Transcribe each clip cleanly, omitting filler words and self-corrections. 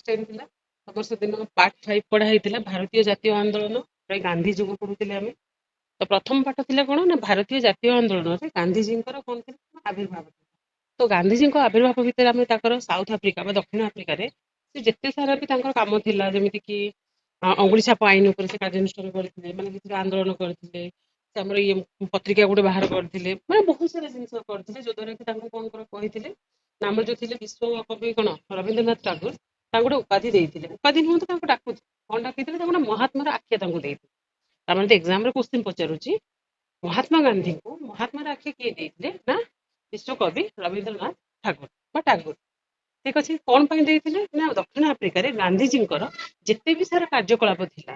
Time ଥିଲା। ତମର ସେଦିନ ପାର୍ଟ 5 ପଢା ହେଇଥିଲା, ଭାରତୀୟ ଜାତୀୟ ଆନ୍ଦୋଳନ, ପ୍ରାୟ ଗାନ୍ଧୀ ଯୁଗ ପଢୁଥିଲେ ଆମେ। ତ ପ୍ରଥମ ପାଠ ଥିଲା କ'ଣ ନା ଭାରତୀୟ ଜାତୀୟ ଆନ୍ଦୋଳନରେ ଗାନ୍ଧିଜୀଙ୍କର କ'ଣ ଥିଲା ନା ଆବିର୍ଭାବ ଥିଲା। ତ ଗାନ୍ଧିଜୀଙ୍କ ଆବିର୍ଭାବ ଭିତରେ ଆମେ ତାଙ୍କର ସାଉଥ ଆଫ୍ରିକା ବା ଦକ୍ଷିଣ ଆଫ୍ରିକାରେ ସେ ଯେତେ ସାରା ବି ତାଙ୍କର କାମ ଥିଲା, ଯେମିତିକି ଅଙ୍ଗୁଳି ଛାପ ଆଇନ ଉପରେ ସେ କାର୍ଯ୍ୟାନୁଷ୍ଠାନ କରିଥିଲେ, ମାନେ କିଛି ଆନ୍ଦୋଳନ କରିଥିଲେ, ସେ ଆମର ଇଏ ପତ୍ରିକା ଗୋଟେ ବାହାର କରିଥିଲେ, ମାନେ ବହୁତ ସାରା ଜିନିଷ କରିଥିଲେ, ଯୋଉଦ୍ୱାରା କି ତାଙ୍କୁ କ'ଣ କର କହିଥିଲେ ନା ଆମର ଯୋଉ ଥିଲେ ବିଶ୍ୱକବି କ'ଣ ରବୀନ୍ଦ୍ରନାଥ ଟାଗୋର, ତାଙ୍କୁ ଗୋଟେ ଉପାଧି ଦେଇଥିଲେ। ଉପାଧି ନୁହଁ ତ ତାଙ୍କୁ ଡାକୁଥିଲେ, କ'ଣ ଡାକିଥିଲେ? ତାଙ୍କୁ ଗୋଟେ ମହାତ୍ମାର ଆଖ୍ୟା ତାଙ୍କୁ ଦେଇଥିଲେ। ତାମାନେ ତ ଏକ୍ଜାମରେ କୋଶ୍ଚିନ୍ ପଚାରୁଛି, ମହାତ୍ମା ଗାନ୍ଧୀଙ୍କୁ ମହାତ୍ମାର ଆଖ୍ୟା କିଏ ଦେଇଥିଲେ ନା ବିଶ୍ୱକବି ରବୀନ୍ଦ୍ରନାଥ ଠାକୁର ବା ଟାଗୋର। ଠିକ ଅଛି, କ'ଣ ପାଇଁ ଦେଇଥିଲେ ନା ଦକ୍ଷିଣ ଆଫ୍ରିକାରେ ଗାନ୍ଧିଜୀଙ୍କର ଯେତେ ବି ସାରା କାର୍ଯ୍ୟକଳାପ ଥିଲା,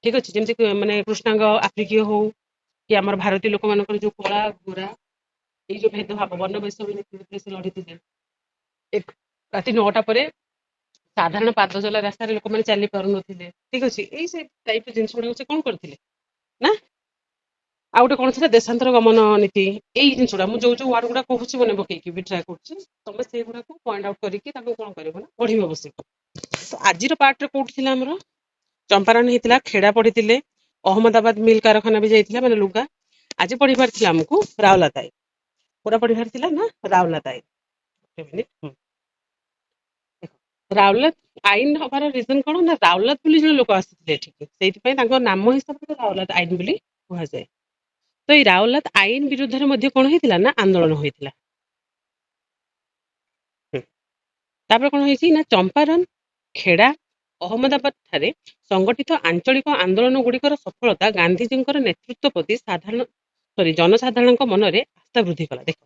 ଠିକ ଅଛି, ଯେମିତି ମାନେ କୃଷ୍ଣାଙ୍ଗ ଆଫ୍ରିକୀୟ ହଉ କି ଆମର ଭାରତୀୟ ଲୋକମାନଙ୍କର ଯୋଉ କଳା ଗୋରା ଏଇ ଯୋଉ ଭେଦଭାବ, ବର୍ଣ୍ଣ ବୈଷମ୍ୟ ନୀତି ଭିତରେ ସେ ଲଢିଥିଲେ। ରାତି 9ଟା ପରେ ସାଧାରଣ ପାଦ ଚଲା ରାସ୍ତାରେ ଲୋକମାନେ ଚାଲି ପାରୁନଥିଲେ। ଠିକ ଅଛି, ଏଇ ସେ ଟାଇପ ଜିନିଷ ଗୁଡାକୁ ସେ କ'ଣ କରିଥିଲେ ନା ଆଉ ଗୋଟେ କ'ଣ ଥିଲା ଦେଶାନ୍ତର ଗମନ ନୀତି। ଏଇ ଜିନିଷ ଗୁଡା ମୁଁ ଯୋଉ ଯୋଉ ୱାର୍ଡ ଗୁଡା କହୁଛି ମନେ ପକେଇକି ବି ଟ୍ରାଏ କରୁଛି, ତମେ ସେଇଗୁଡାକୁ ପଏଣ୍ଟ ଆଉଟ୍ କରିକି ତାକୁ କ'ଣ କରିବ ନା ପଢିବ ବସିକି। ତ ଆଜିର ପାର୍ଟରେ କୋଉଠି ଥିଲା ଆମର ଚମ୍ପାରନ ହେଇଥିଲା, ଖେଡା ପଢିଥିଲେ, ଅହମ୍ମଦାବାଦ ମିଲ୍ କାରଖାନା ବି ଯାଇଥିଲା, ମାନେ ଲୁଗା। ଆଜି ପଢିବାର ଥିଲା ଆମକୁ ରାଉଲାତ ଆଇନ। କୋଉଟା ପଢିବାର ଥିଲା ନା ରାଉଲାତ ଆଇନ। ଗୋଟେ ମିନିଟ୍। ରାଉଲାତ ଆଇନ ହବାର ରିଜନ କ'ଣ ନା ରାଉଲାତ ବୋଲି ଜଣେ ଲୋକ ଆସିଥିଲେ ଏଠିକି, ସେଇଥିପାଇଁ ତାଙ୍କ ନାମ ହିସାବରେ ରାଉଲାତ ଆଇନ ବୋଲି କୁହାଯାଏ। ତ ଏଇ ରାଉଲାତ ଆଇନ ବିରୁଦ୍ଧରେ ମଧ୍ୟ କ'ଣ ହେଇଥିଲା ନା ଆନ୍ଦୋଳନ ହୋଇଥିଲା। ତାପରେ କ'ଣ ହେଇଛି ନା ଚମ୍ପାରନ, ଖେଡା, ଅହମ୍ମଦାବାଦ ଠାରେ ସଂଗଠିତ ଆଞ୍ଚଳିକ ଆନ୍ଦୋଳନ ଗୁଡ଼ିକର ସଫଳତା ଗାନ୍ଧିଜୀଙ୍କର ନେତୃତ୍ୱ ପ୍ରତି ସାଧାରଣ ସରି ଜନସାଧାରଣଙ୍କ ମନରେ ଆସ୍ଥା ବୃଦ୍ଧି କଲା। ଦେଖ,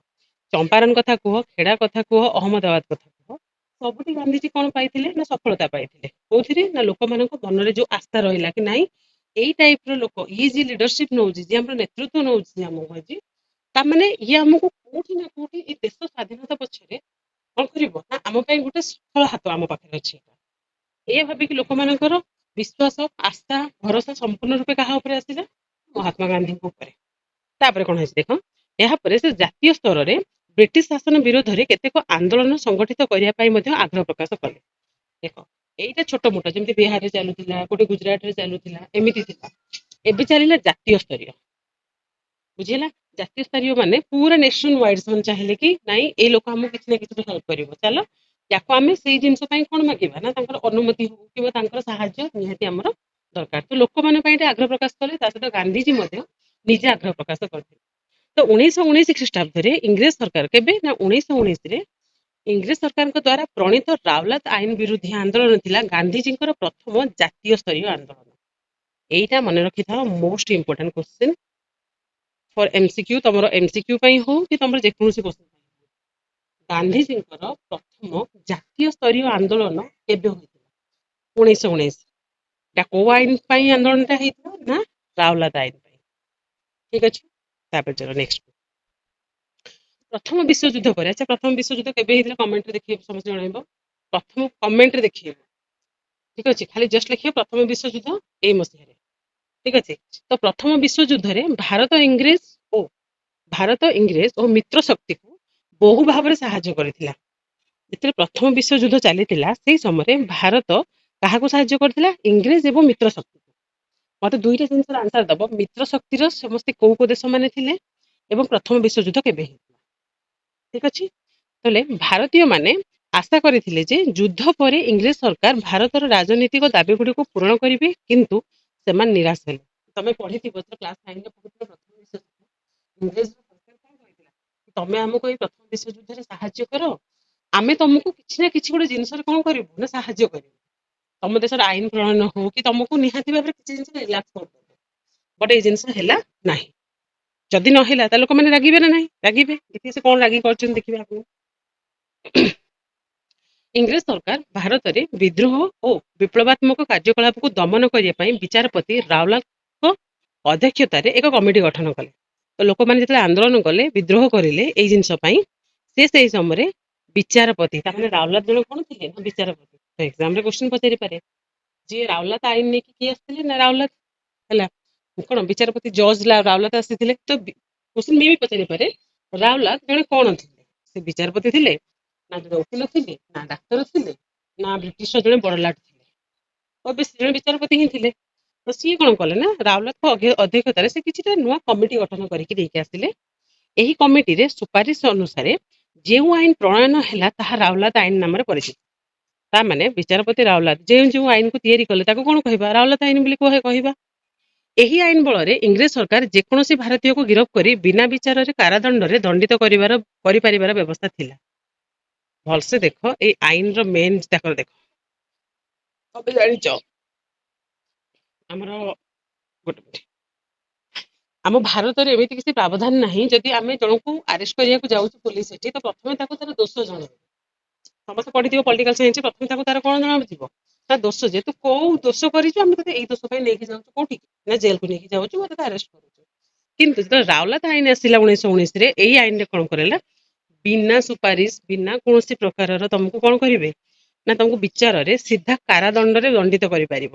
ଚମ୍ପାରନ କଥା କୁହ, ଖେଡା କଥା କୁହ, ଅହମ୍ମଦାବାଦ କଥା କୁହ, ସବୁଠି ଗାନ୍ଧିଜୀ କ'ଣ ପାଇଥିଲେ ନା ସଫଳତା ପାଇଥିଲେ। କୋଉଥିରେ ନା ଲୋକମାନଙ୍କ ମନରେ ଯୋଉ ଆସ୍ଥା ରହିଲା କି ନାଇଁ ଏଇ ଟାଇପର ଲୋକ, ଇଏ ଯିଏ ଲିଡରସିପ ନଉଛି, ଯିଏ ଆମର ନେତୃତ୍ୱ ନଉଛି ଆମକୁ ଆଜି, ତାମାନେ ଇଏ ଆମକୁ କୋଉଠି ନା କୋଉଠି ଏଇ ଦେଶ ସ୍ୱାଧୀନତା ପଛରେ କ'ଣ କରିବ ନା ଆମ ପାଇଁ ଗୋଟେ ସଫଳ ହାତ ଆମ ପାଖରେ ଅଛି। ଏଇଆ ଭାବିକି ଲୋକମାନଙ୍କର ବିଶ୍ୱାସ, ଆସ୍ଥା, ଭରସା ସମ୍ପୂର୍ଣ୍ଣ ରୂପେ କାହା ଉପରେ ଆସିଲା? ମହାତ୍ମା ଗାନ୍ଧୀଙ୍କ ଉପରେ। ତାପରେ କ'ଣ ହେଇଛି ଦେଖ, ଏହାପରେ ସେ ଜାତୀୟ ସ୍ତରରେ ବ୍ରିଟିଶ ଶାସନ ବିରୋଧରେ କେତେକ ଆନ୍ଦୋଳନ ସଂଗଠିତ କରିବା ପାଇଁ ମଧ୍ୟ ଆଗ୍ରହ ପ୍ରକାଶ କଲେ। ଦେଖ, ଏଇଟା ଛୋଟ ମୋଟ ଯେମିତି ବିହାରରେ ଚାଲୁଥିଲା, କୋଉଠି ଗୁଜୁରାଟରେ ଚାଲୁଥିଲା, ଏମିତି ଥିଲା। ଏବେ ଚାଲିଲା ଜାତୀୟ ସ୍ତରୀୟ। ବୁଝିହେଲା? ଜାତୀୟ ସ୍ତରୀୟ ମାନେ ପୁରା ନେସନ ୱାଇଡ। ସେମାନେ ଚାହିଁଲେ କି ନାଇଁ, ଏଇ ଲୋକ ଆମକୁ କିଛି ନା କିଛି ହେଲ୍ପ କରିବ, ଚାଲ ୟାକୁ ଆମେ ସେଇ ଜିନିଷ ପାଇଁ କ'ଣ ମାଗିବା ନା ତାଙ୍କର ଅନୁମତି ହଉ କିମ୍ବା ତାଙ୍କର ସାହାଯ୍ୟ ନିହାତି ଆମର ଦରକାର। ତ ଲୋକମାନଙ୍କ ପାଇଁ ଏଇଟା ଆଗ୍ରହ ପ୍ରକାଶ କଲେ, ତା ସହିତ ଗାନ୍ଧିଜୀ ମଧ୍ୟ ନିଜେ ଆଗ୍ରହ ପ୍ରକାଶ କରିଥିଲେ। ତ 1919 ଖ୍ରୀଷ୍ଟାବ୍ଦରେ ଇଂରେଜ ସରକାର, କେବେ ନା 1919ରେ ଇଂରେଜ ସରକାରଙ୍କ ଦ୍ୱାରା ପ୍ରଣୀତ ରାଉଲାତ ଆଇନ ବିରୋଧୀ ଆନ୍ଦୋଳନ ଥିଲା ଗାନ୍ଧିଜୀଙ୍କର ପ୍ରଥମ ଜାତୀୟ ସ୍ତରୀୟ ଆନ୍ଦୋଳନ। ଏଇଟା ମନେ ରଖିଥାଅ, most important question for MCQ। ତମର ଏମସିକ୍ୟୁ ପାଇଁ ହଉ କି ତମର ଯେକୌଣସି କ୍ୱେଶ୍ଚିନ୍ ପାଇଁ ହଉ, ଗାନ୍ଧିଜୀଙ୍କର ପ୍ରଥମ ଜାତୀୟ ସ୍ତରୀୟ ଆନ୍ଦୋଳନ କେବେ ହୋଇଥିଲା? 1919। ଏଟା କୋଉ ଆଇନ ପାଇଁ ଆନ୍ଦୋଳନଟା ହେଇଥିଲା ନା ରାଉଲାତ ଆଇନ ପାଇଁ। ଠିକ ଅଛି, ତାପରେ ଚାଲ ନେକ୍ସଟ। ପ୍ରଥମ ବିଶ୍ୱଯୁଦ୍ଧ ପରେ, ଆଚ୍ଛା, ପ୍ରଥମ ବିଶ୍ୱଯୁଦ୍ଧ କେବେ ହେଇଥିଲା? କମେଣ୍ଟରେ ଦେଖିବେ, ସମସ୍ତେ ଜଣାଇବ। ପ୍ରଥମ କମେଣ୍ଟରେ ଦେଖିବ, ଠିକ ଅଛି? ଖାଲି ଜଷ୍ଟ ଲେଖିବ ପ୍ରଥମ ବିଶ୍ୱଯୁଦ୍ଧ ଏଇ ମସିହାରେ। ଠିକ ଅଛି, ତ ପ୍ରଥମ ବିଶ୍ୱଯୁଦ୍ଧରେ ଭାରତ ଇଂରେଜ ଓ ମିତ୍ର ଶକ୍ତିକୁ ବହୁ ଭାବରେ ସାହାଯ୍ୟ କରିଥିଲା। ଯେତେବେଳେ ପ୍ରଥମ ବିଶ୍ୱଯୁଦ୍ଧ ଚାଲିଥିଲା, ସେଇ ସମୟରେ ଭାରତ କାହାକୁ ସାହାଯ୍ୟ କରିଥିଲା? ଇଂରେଜ ଏବଂ ମିତ୍ର ଶକ୍ତିକୁ। ମତେ ଦୁଇଟା ଜିନିଷର ଆନ୍ସର ଦବ। ମିତ୍ର ଶକ୍ତିର ସମସ୍ତେ କୋଉ କୋଉ ଦେଶ ମାନେ ଥିଲେ ଏବଂ ପ୍ରଥମ ବିଶ୍ୱଯୁଦ୍ଧ କେବେ ହେଇଥିଲା? ଠିକ ଅଛି, ତାହେଲେ ଭାରତୀୟ ମାନେ ଆଶା କରିଥିଲେ ଯେ ଯୁଦ୍ଧ ପରେ ଇଂରେଜ ସରକାର ଭାରତର ରାଜନୈତିକ ଦାବି ଗୁଡ଼ିକୁ ପୂରଣ କରିବେ, କିନ୍ତୁ ସେମାନେ ନିରାଶ ହେଲେ। ତମେ ପଢିଥିବ, କ୍ଲାସ 9ରେ ପଢିଥିବ, ପ୍ରଥମ ବିଶ୍ୱଯୁଦ୍ଧ ଇଂରେଜ ସରକାର କଣ କହିଥିଲା? ତମେ ଆମକୁ ଏଇ ପ୍ରଥମ ବିଶ୍ୱଯୁଦ୍ଧରେ ସାହାଯ୍ୟ କର, ଆମେ ତମକୁ କିଛି ନା କିଛି ଗୋଟେ ଜିନିଷରେ କଣ କରିବୁ ନା ସାହାଯ୍ୟ କରିବୁ। ତମ ଦେଶର ଆଇନ ପ୍ରଣୟନ ହଉ କି ତମକୁ ନିହାତି ଭାବରେ କିଛି ଜିନିଷ ରିଲାକ୍ସ କରିଦେବୁ। ବଟ୍ ଏଇ ଜିନିଷ ହେଲା ନାହିଁ। ଯଦି ନ ହେଲା, ତାହେଲେ ଲୋକମାନେ ରାଗିବେ ନା ନାହିଁ? ରାଗିବେ। ଦେଖିବେ ସେ କଣ ରାଗି କରିଛନ୍ତି, ଦେଖିବେ ଆଗକୁ। ଇଂରେଜ ସରକାର ଭାରତରେ ବିଦ୍ରୋହ ଓ ବିପ୍ଳବାତ୍ମକ କାର୍ଯ୍ୟକଳାପକୁ ଦମନ କରିବା ପାଇଁ ବିଚାରପତି ରାଉଲାତଙ୍କ ଅଧ୍ୟକ୍ଷତାରେ ଏକ କମିଟି ଗଠନ କଲେ। ତ ଲୋକମାନେ ଯେତେବେଳେ ଆନ୍ଦୋଳନ କଲେ, ବିଦ୍ରୋହ କରିଲେ ଏଇ ଜିନିଷ ପାଇଁ, ସେ ସେଇ ସମୟରେ ବିଚାରପତି, ତାମାନେ ରାଉଲାତ ଜଣେ କଣ ଥିଲେ ନା ବିଚାରପତି। ତ ଏକ୍ସାମରେ କ୍ୱେଶ୍ଚିନ୍ ପଚାରିପାରେ, ଯିଏ ରାଉଲାତ ଆଇନ ନେଇକି କିଏ ଆସିଥିଲେ ନା ରାଉଲାତ ହେଲା କଣ ବିଚାରପତି ଜଜ୍ ରାଉଲାତ ଆସିଥିଲେ। ତ କ୍ୱେଶ୍ଚିନ୍ ବି ପଚାରିପାରେ, ରାଉଲାତ ଜଣେ କଣ ଥିଲେ? ସେ ବିଚାରପତି ଥିଲେ ନା ଜଣେ ଓକିଲ ଥିଲେ ନା ଡାକ୍ତର ଥିଲେ ନା ବ୍ରିଟିଶର ଜଣେ ବଡ ଲାଟ ଥିଲେ, ଅବଶ୍ୟ ଜଣେ ବିଚାରପତି ହିଁ ଥିଲେ। ତ ସିଏ କଣ କଲେ ନା ରାଉଲାତଙ୍କ ଅଧ୍ୟକ୍ଷତାରେ ସେ କିଛିଟା ନୂଆ କମିଟି ଗଠନ କରିକି ଦେଇକି ଆସିଲେ। ଏହି କମିଟିରେ ସୁପାରିଶ ଅନୁସାରେ ଯେଉଁ ଆଇନ ପ୍ରଣୟନ ହେଲା, ତାହା ରାଉଲାତ ଆଇନ ନାମରେ ପରିଚିତ। ତା ମାନେ ବିଚାରପତି ରାଉଲାତ ଯେଉଁ ଯେଉଁ ଆଇନକୁ ତିଆରି କଲେ, ତାକୁ କଣ କହିବା? ରାଉଲାତ ଆଇନ ବୋଲି କହିବା। ଏହି ଆଇନ ବଳରେ ଇଂରେଜ ସରକାର ଯେକୌଣସି ଭାରତୀୟକୁ ଗିରଫ କରି ବିନା ବିଚାରରେ କାରାଦଣ୍ଡରେ ଦଣ୍ଡିତ କରିପାରିବାର ବ୍ୟବସ୍ଥା ଥିଲା। ଭଲସେ ଦେଖ, ଏଇ ଆଇନର ମେନ୍ ତାଙ୍କର ଦେଖ। ତମେ ଜାଣିଛ, ଆମର ଗୋଟେ ମିନିଟ୍, ଆମ ଭାରତରେ ଏମିତି କିଛି ପ୍ରାବଧାନ ନାହିଁ। ଯଦି ଆମେ ଜଣକୁ ଆରେଷ୍ଟ କରିବାକୁ ଯାଉଛୁ ପୋଲିସ ସେଠି, ତ ପ୍ରଥମେ ତାକୁ ତାର ଦୋଷ ଜଣାଇବ। ସମସ୍ତେ ପଢିଥିବ ପଲିଟିକାଲ ସାଇନ୍ସ। ପ୍ରଥମେ ତାକୁ ତାର କଣ ଜଣାଯିବ ନା ଦୋଷ, ଯେ ତୁ କୋଉ ଦୋଷ କରିଛୁ, ଆମେ ତତେ ଏଇ ଦୋଷ ପାଇଁ ନେଇକି ଯାଉଛୁ। କୋଉଠିକି ନା ଜେଲକୁ ନେଇକି ଯାଉଛୁ ବା ତତେ ଆରେଷ୍ଟ କରୁଛୁ। କିନ୍ତୁ ଯେତେବେଳେ ରାଉଲାତ ଆଇନ ଆସିଲା 1919ରେ, ଏଇ ଆଇନରେ କଣ କରିଲା? ବିନା ସୁପାରିଶ, ବିନା କୌଣସି ପ୍ରକାରର ତମକୁ କଣ କରିବେ ନା ତମକୁ ବିଚାରରେ ସିଧା କାରାଦଣ୍ଡରେ ଦଣ୍ଡିତ କରିପାରିବ।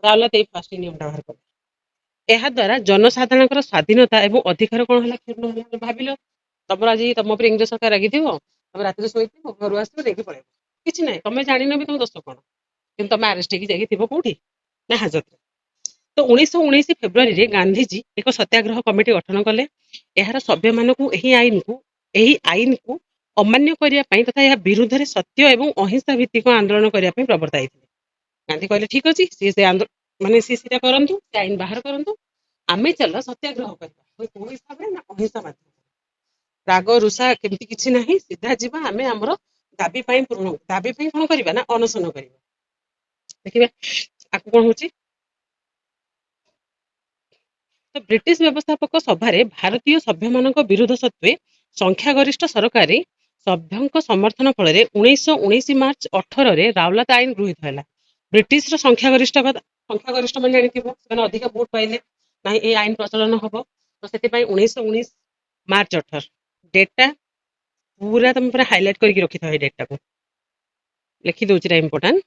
ରାଉଲାତ ଏଇ ଫାଷ୍ଟ ନିୟମଟା ବାହାର କଲେ। ଏହା ଦ୍ୱାରା ଜନସାଧାରଣଙ୍କର ସ୍ୱାଧୀନତା ଏବଂ ଅଧିକାର କଣ ହେଲା? କ୍ଷୁଣ୍ଣ ହେଲା। ଭାବିଲ, ତମର ଆଜି ତମ ଉପରେ ଇଂରେଜ ସରକାର ରାଗିଥିବ, ତମେ ରାତିରେ ଶୋଇଥିବ, ଘରୁ ଆସିବ, ନେଇକି ପଳେଇବ। କିଛି ନାହିଁ, ତମେ ଜାଣିନ ବି ତମ ଦୋଷ କଣ, କିନ୍ତୁ ତମେ ଆରେଷ୍ଟ ହେଇକି ଯାଇକି ଥିବ କୋଉଠି ନା ହାଜତରେ। ତ 1919 ଫେବୃଆରୀରେ ଗାନ୍ଧିଜୀ ଏକ ସତ୍ୟାଗ୍ରହ କମିଟି ଗଠନ କଲେ। ଏହାର ସଭ୍ୟମାନଙ୍କୁ ଏହି ଆଇନକୁ ଅମାନ୍ୟ କରିବା ପାଇଁ ତଥା ଏହା ବିରୁଦ୍ଧରେ ସତ୍ୟ ଏବଂ ଅହିଂସା ଭିତ୍ତିକ ଆନ୍ଦୋଳନ କରିବା ପାଇଁ ପ୍ରବର୍ତ୍ତାଇଥିଲେ। ଗାନ୍ଧୀ କହିଲେ, ଠିକ ଅଛି, ସିଏ ସେ ଆନ୍ଦୋଳନ ମାନେ ସିଏ ସେଇଟା କରନ୍ତୁ, ସେ ଆଇନ ବାହାର କରନ୍ତୁ, ଆମେ ଚାଲ ସତ୍ୟାଗ୍ରହ କରିବା। କୋଉ ହିସାବରେ ନା ଅହିଂସା ମାଧ୍ୟମରେ। ରାଗ ରୁଷା କେମିତି କିଛି ନାହିଁ, ସିଧା ଯିବା, ଆମେ ଆମର ଦାବି ପାଇଁ ପୂରଣ ଦାବି ପାଇଁ କଣ କରିବା ନା ଅନଶନ କରିବା। ଦେଖିବା ଆକୁ କଣ ହଉଛି। ତ ବ୍ରିଟିଶ ବ୍ୟବସ୍ଥାପକ ସଭାରେ ଭାରତୀୟ ସଭ୍ୟମାନଙ୍କ ବିରୋଧ ସତ୍ତ୍ୱେ ସଂଖ୍ୟାଗରିଷ୍ଠ ସରକାରୀ ସଭ୍ୟଙ୍କ ସମର୍ଥନ ଫଳରେ 1919 ମାର୍ଚ୍ଚ 18ରେ ରାଉଲାତ ଆଇନ ଗୃହୀତ ହେଲା। ବ୍ରିଟିଶର ସଂଖ୍ୟାଗରିଷ୍ଠ ମାନେ ଜାଣିଥିବ, ସେମାନେ ଅଧିକା ଭୋଟ ପାଇଲେ ନାହିଁ, ଏ ଆଇନ ପ୍ରଚଳନ ହବ। ତ ସେଥିପାଇଁ 1919 ମାର୍ଚ୍ଚ 18 ଡେଟଟା ପୁରା ତମେ ପୁରା ହାଇଲାଇଟ କରିକି ରଖିଥାଅ। ଏଇ ଡେଟଟାକୁ ଲେଖି ଦଉଛି, ଏଇଟା ଇମ୍ପୋର୍ଟାଣ୍ଟ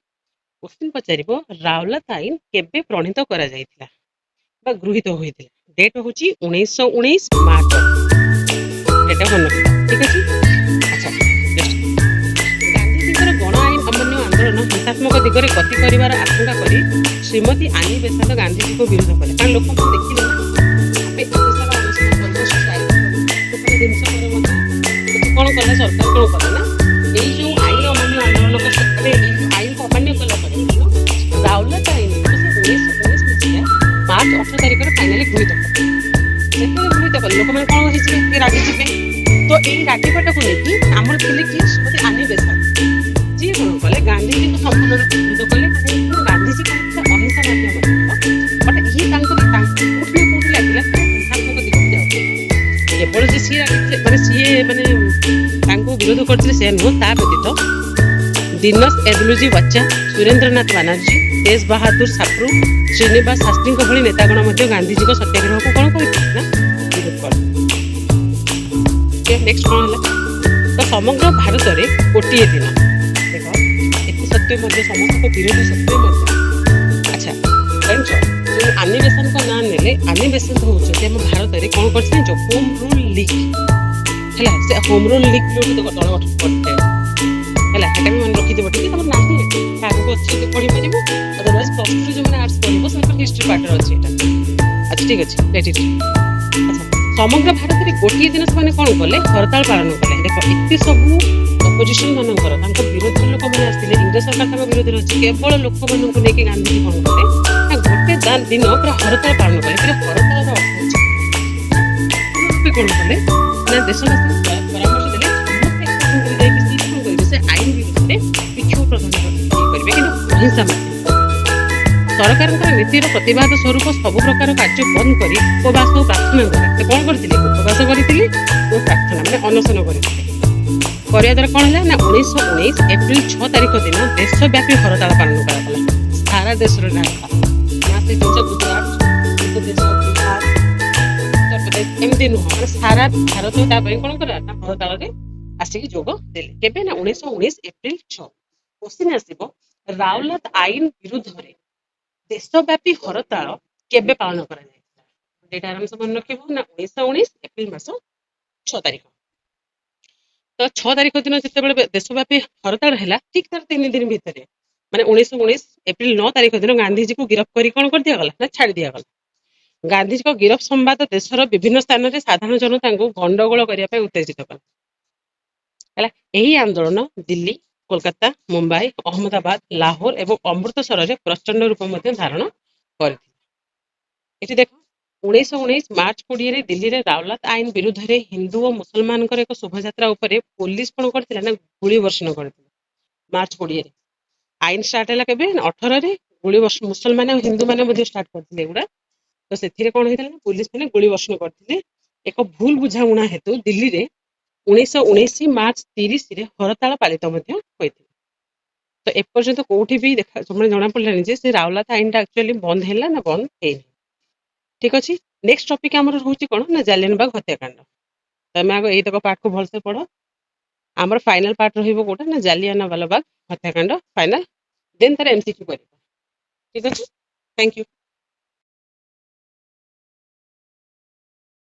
କ୍ୱେଶ୍ଚିନ୍ ପଚାରିବ, ରାଉଲାତ ଆଇନ କେବେ ପ୍ରଣୀତ କରାଯାଇଥିଲା ବା ଗୃହୀତ ହୋଇଥିଲା? ଡେଟ୍ ହଉଛି 1919 ମାର୍ଚ୍ଚ। ଡେଟା ମନେ ରଖିଥାଅ, ଠିକ ଅଛି? ଆଚ୍ଛା, ଗାନ୍ଧିଜୀଙ୍କର ଗଣ ଆଇନ ଅମାନ୍ୟ ଆନ୍ଦୋଳନ ହିଂସାତ୍ମକ ଦିଗରେ ଗତି କରିବାର ଆଶଙ୍କା କରି ଶ୍ରୀମତୀ ଆନି ବେସାନ୍ତ ଗାନ୍ଧିଜୀଙ୍କୁ ବିରୋଧ କଲେ। କାରଣ ଲୋକମାନେ ଦେଖିଲେ ନା, ଆମେ ଏତେ ସାରା ଅନଶନ କଲୁ, ଷ୍ଟ୍ରାଇକ୍ କଲୁ, ଏତେ ସାରା ଜିନିଷ ପରେ ମଧ୍ୟ କଣ କଲା ସରକାର? କଣ କଲା ନା ଏଇ ଯୋଉ ଆଇନ ଅମାନ୍ୟ ଆନ୍ଦୋଳନ, ମାନେ ଏଇ ଯୋଉ ଆଇନକୁ ଅମାନ୍ୟ କଲା ପରେ ମଧ୍ୟ ରାଉଲାତ ଆଇନକୁ ସେ 1919 ମସିହା ମାର୍ଚ୍ଚ 18 ତାରିଖରେ ଫାଇନାଲି ଗୃହୀତ କଲେ। ଯେତେବେଳେ ଗୃହୀତ କଲେ, ଲୋକମାନେ କଣ ହେଇଯିବେ? ଟିକେ ରାଗିଯିବେ। ତ ଏଇ ରାଗିବାଟାକୁ ନେଇକି ଆମର ଥିଲେ କିଏ? ଶ୍ରୀମତୀ ଆନି ବେସାନ୍ତ, ଯିଏ କଣ କଲେ? ଗାନ୍ଧିଜୀଙ୍କୁ ସମ୍ପୂର୍ଣ୍ଣ ରୂପେ ବିରୋଧ କଲେ। କାହିଁକି ନା ଗାନ୍ଧିଜୀ କହିଥିଲେ ଅହିଂସା ମାଧ୍ୟମରେ, ବଟ୍ ଇଏ ତାଙ୍କୁ ତାଙ୍କୁ କୋଉଠି ନା କୋଉଠି ଲାଗିଲା ସେ ହିଂସାତ୍ମକ ଦିଗକୁ ଯାଉଛନ୍ତି। କେବଳ ଯେ ସିଏ ରାଗିଥିଲେ, ମାନେ ସିଏ ମାନେ ତାଙ୍କୁ ବିରୋଧ କରିଥିଲେ ସେ ନୁହଁ, ତା ବ୍ୟତୀତ ଦିନେଶ ଏଦୁଲଜି ୱାଚା, ସୁରେନ୍ଦ୍ରନାଥ ବାନାର୍ଜୀ, ତେଜ ବାହାଦୁର ସାପ୍ରୁ, ଶ୍ରୀନିବାସ ଶାସ୍ତ୍ରୀଙ୍କ ଭଳି ନେତାଗଣ ମଧ୍ୟ ଗାନ୍ଧିଜୀଙ୍କ ସତ୍ୟାଗ୍ରହକୁ କଣ କରିଥିଲେ ନା ବିରୋଧ କଲେ। ନେକ୍ସଟ କଣ ହେଲା? ତ ସମଗ୍ର ଭାରତରେ ଗୋଟିଏ ଦିନ, ଦେଖ, ଏତେ ସତ୍ତ୍ୱେ ମଧ୍ୟ, ସମସ୍ତଙ୍କ ବିରୋଧ ସତ୍ତ୍ୱେ ମଧ୍ୟ। ଆଚ୍ଛା, ଜାଣିଛ, ଯୋଉ ଆନି ବେସାନ୍ତଙ୍କ ନାଁ ନେଲେ, ଆନି ବେସାନ୍ତ ହଉଛନ୍ତି ଆମ ଭାରତରେ କଣ କରିଥିଲେ ଜାଣିଛ? ହୋମ ରୁଲ ଲିଗ୍ ହେଲା, ସେ ହୋମ ରୁଲ ଲିଗ୍ ବୋଲି ଗୋଟେ ଦଳ ଗଠନ କରିଥିଲେ। ହେଲା, ସେଟା ବି ମନେ ରଖିଥିବ ଟିକେ। ତମର ନାହିଁ, ଆଗକୁ ଅଛି ଯଦି ପଢିପାରିବ, ଅଦରୱାଇଜ ପ୍ଲସ୍ ଟୁରେ ଯୋଉମାନେ ଆର୍ଟସ ପଢିବ, ସେମାନଙ୍କର ହିଷ୍ଟ୍ରି ପାର୍ଟରେ ଅଛି ଏଇଟା। ଆଚ୍ଛା, ଠିକ ଅଛି, ଲେଟ୍ ଇଟ୍। ଆଚ୍ଛା, ସମଗ୍ର ଭାରତରେ ଗୋଟିଏ ଦିନ ସେମାନେ କଣ କଲେ? ହରତାଳ ପାଳନ କଲେ। ଦେଖ, ଏତେ ସବୁ ଅପୋଜିସନ ମାନଙ୍କର, ତାଙ୍କ ବିରୋଧରେ ଲୋକମାନେ ଆସିଲେ, ଇଂରେଜ ସରକାର ତାଙ୍କ ବିରୋଧରେ ଅଛି, କେବଳ ଲୋକମାନଙ୍କୁ ନେଇକି ଗାନ୍ଧିଜୀ କଣ କଲେ ନା ଗୋଟେ ଦିନ ପୁରା ହରତାଳ ପାଳନ କଲେ। ପୁରା ହରତାଳର ଅର୍ଥ ହଉଛି ରୂପେ କଣ କଲେ ନା ଦେଶବାସୀଙ୍କୁ ପରାମର୍ଶ ଦେଲେ, ସମସ୍ତେ ଏକତ୍ରିତ ଯାଇକି ସେ କଣ କରିବେ? ସେ ଆଇନ ବିରୁଦ୍ଧରେ ବିକ୍ଷୋଭ ପ୍ରଦର୍ଶନ କରିବେ, କିନ୍ତୁ ଅହିଂସା ମାଧ୍ୟମରେ। ସରକାରଙ୍କର ନୀତିର ପ୍ରତିବାଦ ସ୍ୱରୂପ ସବୁ ପ୍ରକାର କାର୍ଯ୍ୟ ବନ୍ଦ କରି ଉପବାସ ଓ ପ୍ରାର୍ଥନା ଦ୍ୱାରା ସେ କଣ କରିଥିଲେ? ଉପବାସ କରିଥିଲେ ଓ ପ୍ରାର୍ଥନା ମାନେ ଅନଶନ କରିଥିଲେ। କରିବା ଦ୍ୱାରା କଣ ହେଲା ନା 1919 ଏପ୍ରିଲ 6 ତାରିଖ ଦିନ ଦେଶବ୍ୟାପୀ ହରତାଳ ପାଳନ କରାଗଲା। ସାରା ଦେଶରେ ନା ନା ସେ ଜିନିଷ ଗୁଜୁରାଟ, ମଧ୍ୟପ୍ରଦେଶ, ବିହାର, ଉତ୍ତରପ୍ରଦେଶ ଏମିତି ନୁହଁ, ମାନେ ସାରା ଭାରତ ତା ପାଇଁ କଣ କଲା ନା ହରତାଳରେ ଆସିକି ଯୋଗ ଦେଲେ। କେବେ ନା 1919 ଏପ୍ରିଲ 6। କ୍ୱେଶ୍ଚିନ୍ ଆସିବ, ରାଉଲାତ ଆଇନ ବିରୁଦ୍ଧରେ ଦେଶବ୍ୟାପୀ ହରତାଳ କେବେ ପାଳନ କରାଯାଇଥିଲା? ଏଇଟା ଆରାମସେ ମନେ ରଖିବ ନା 1919 ଏପ୍ରିଲ ମାସ 6 ତାରିଖ। ତ ତ 6 ତାରିଖ ଦିନ ଯେତେବେଳେ ଦେଶବ୍ୟାପୀ ହରତାଳ ହେଲା, ଠିକ ତାର 3 ଦିନ ଭିତରେ, ମାନେ 1919 ଏପ୍ରିଲ 9 ତାରିଖ ଦିନ ଗାନ୍ଧିଜୀକୁ ଗିରଫ କରି କଣ କରିଦିଆଗଲା ନା ଛାଡି ଦିଆଗଲା। ଗାନ୍ଧିଜୀଙ୍କ ଗିରଫ ସମ୍ବାଦ ଦେଶର ବିଭିନ୍ନ ସ୍ଥାନରେ ସାଧାରଣ ଜନତାଙ୍କୁ ଗଣ୍ଡଗୋଳ କରିବା ପାଇଁ ଉତ୍ତେଜିତ କଲା। ହେଲା, ଏହି ଆନ୍ଦୋଳନ ଦିଲ୍ଲୀ, କୋଲକାତା, ମୁମ୍ବାଇ, ଅହମ୍ମଦାବାଦ, ଲାହୋର ଏବଂ ଅମୃତସରରେ ପ୍ରଚଣ୍ଡ ରୂପ ମଧ୍ୟ ଧାରଣ କରିଥିଲା। ଏଠି ଦେଖ, 1919 ମାର୍ଚ୍ଚ 20ରେ ଦିଲ୍ଲୀରେ ରାଉଲାତ ଆଇନ ବିରୁଦ୍ଧରେ ହିନ୍ଦୁ ଓ ମୁସଲମାନଙ୍କର ଏକ ଶୋଭାଯାତ୍ରା ଉପରେ ପୋଲିସ କଣ କରିଥିଲା ନା ଗୁଳି ବର୍ଷଣ କରିଥିଲା। ମାର୍ଚ୍ଚ 20ରେ। ଆଇନ ଷ୍ଟାର୍ଟ ହେଲା କେବେ? 18ରେ। ଗୁଳି ବର୍ଷଣ ମୁସଲମାନ ଆଉ ହିନ୍ଦୁ ମାନେ ମଧ୍ୟ ଷ୍ଟାର୍ଟ କରିଥିଲେ ଏଗୁଡ଼ା। ତ ସେଥିରେ କଣ ହେଇଥିଲା ନା ପୋଲିସ ମାନେ ଗୁଳି ବର୍ଷଣ କରିଥିଲେ। ଏକ ଭୁଲ ବୁଝାମଣା ହେତୁ ଦିଲ୍ଲୀରେ 1919 ମାର୍ଚ୍ଚ 30ରେ ହରତାଳ ପାଳିତ ମଧ୍ୟ ହୋଇଥିଲା। ତ ଏପର୍ଯ୍ୟନ୍ତ କୋଉଠି ବି ଦେଖା ମାନେ ଜଣା ପଡିଲାନି ଯେ ସେ ରାଉଲାତ ଆଇନଟା ଆକ୍ଚୁଆଲି ବନ୍ଦ ହେଲା ନା ବନ୍ଦ ହେଇନି। ଠିକ ଅଛି, ନେକ୍ସଟ ଟପିକ ଆମର ରହୁଛି କଣ ନା ଜାଲିଆନବାଗ ହତ୍ୟାକାଣ୍ଡ। ତମେ ଆଗ ଏଇତକ ପାଠକୁ ଭଲସେ ପଢ। ଆମର ଫାଇନାଲ ପାର୍ଟ ରହିବ କୋଉଟା ନା ଜାଲିଆନାୱାଲାବାଗ ହତ୍ୟାକାଣ୍ଡ ଫାଇନାଲ, ଦେନ୍ ତାର ଏମସିକ୍ୟୁ କରିବ। ଠିକ ଅଛି, thank you.